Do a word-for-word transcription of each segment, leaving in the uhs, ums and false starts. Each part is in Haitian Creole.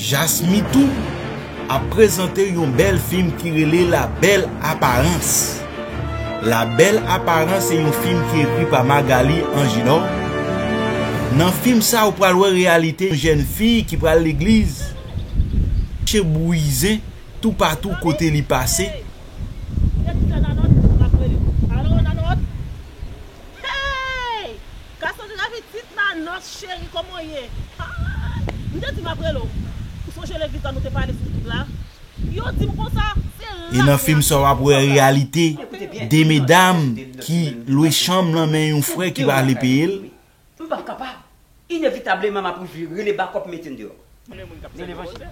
Jasmine tou ap prezante yon bèl fim ki rele La Belle Apparence. La Belle Apparence se yon fim ki ekri pa Magalie Angenor. Nan fim sa, ou pral wè reyalite yon jèn fi ki pral legliz, mache bouyi zen toupatou kote li pase. Hey! Gason de lavi tit Nanòt cheri, kòman w ye? Ay, m te di m ap rele w. Ou sonje lè vizan nou te pale sou wout la? Yo di m konsa, se la. E nan fim sa, w ap wè reyalite de medam ki lwe chanm nan men yon frè ki pa vle peye l. M p ap kapab. Inevitableman, m ap rele bakòp mete m deyò. Men levanjil.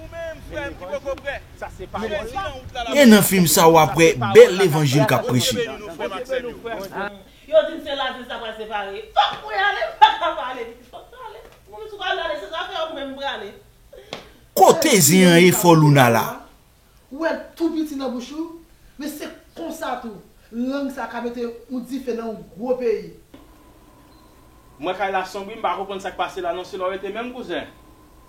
E nan fim sa, w ap wè bèl levanjil k ap preche. Yo di m se lazen sa pral separe. Fòk mwen ale, m pa ka pa ale, pitit, fòk mwen ale. Mwen menm si w pral ale, se zafè w, mwen menm m prale. Kote zen an ye, fò Luna la? Ou wè l tou piti nan bouch ou, men se konsa tou, lang sa ka mete yon dife nan yon gwo peyi. Mwen kay la sonb wi, m pa konprann sa k pase la non, se la w rete menm kouzen.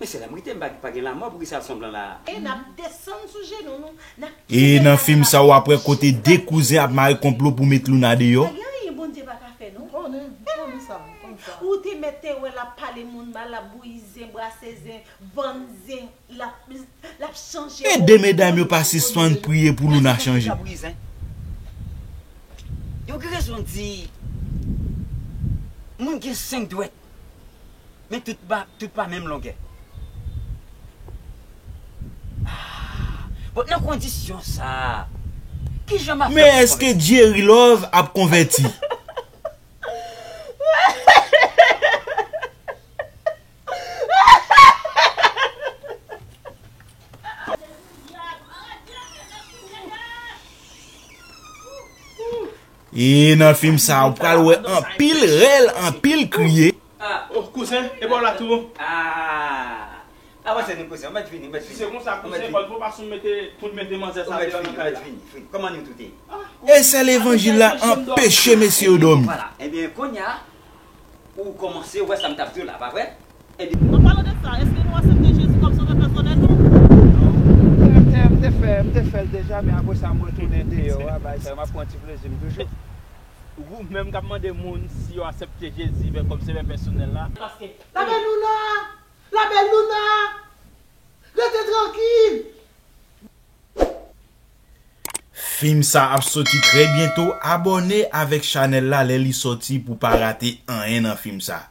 Men se la m rete, m pa, pa gen lanmò, poukisa l sonb lan la? E n ap desann sou jenou nou, n ap E nan fim sa, w ap wè kote de kouzen ap mare konplo pou met Luna deyò. Pa gen anyen Bondye pa ka fè non. M konnen, m konnen sa, m konnen sa. Ou te mèt te wè l ap pale moun mal, l ap bouyi zen, brase zen, vann zen, l ap, l ap chanje. E de medam yo pa sispann priye pou Luna chanje. Yo gen rezon di, moun gen senk dwèt, men tout pa, tout pa menm longè. Ah, bon, nan kondisyon sa, kijan m ap fè pou konvèti? Men èske Jerry Love ap konvèti? E nan fim sa, ou pral wè anpil rèl, anpil kriye. Ah. Oh, kouzen, e pa w la tou? Ah. Avanse nou kouzen, ou mèt vini, ou mèt vini. Si se konsa, kouzen, fò l fò pa sou mete, pou l mete manzè sa deyò nan kay la. Ou mèt vini, ou mèt vini. Kòman nou tout ye? E sè levanjil la anpeche mesye yo dòmi. Vwala. Ebyen, kounye a, ou kòmanse wè sa m t ap di w la, pa vre? Ebyen. An palan de sa, èske nou aksepte Jezi kòm sovè pèsonèl nou? Non. M te, m te fè, m te fè l deja, men apre sa, m retounen deyò a, bay sa yo, m ap pran ti plezi m toujou. Ou menm k ap mande moun si yo aksepte Jezi, men kòm sovè pèsonèl la. Paske. La belle Luna! La belle Luna! Rete trankil! Fim sa ap soti trè byento. Abòne avèk chanèl la lè li sòti pou pa rate anyen nan fim sa.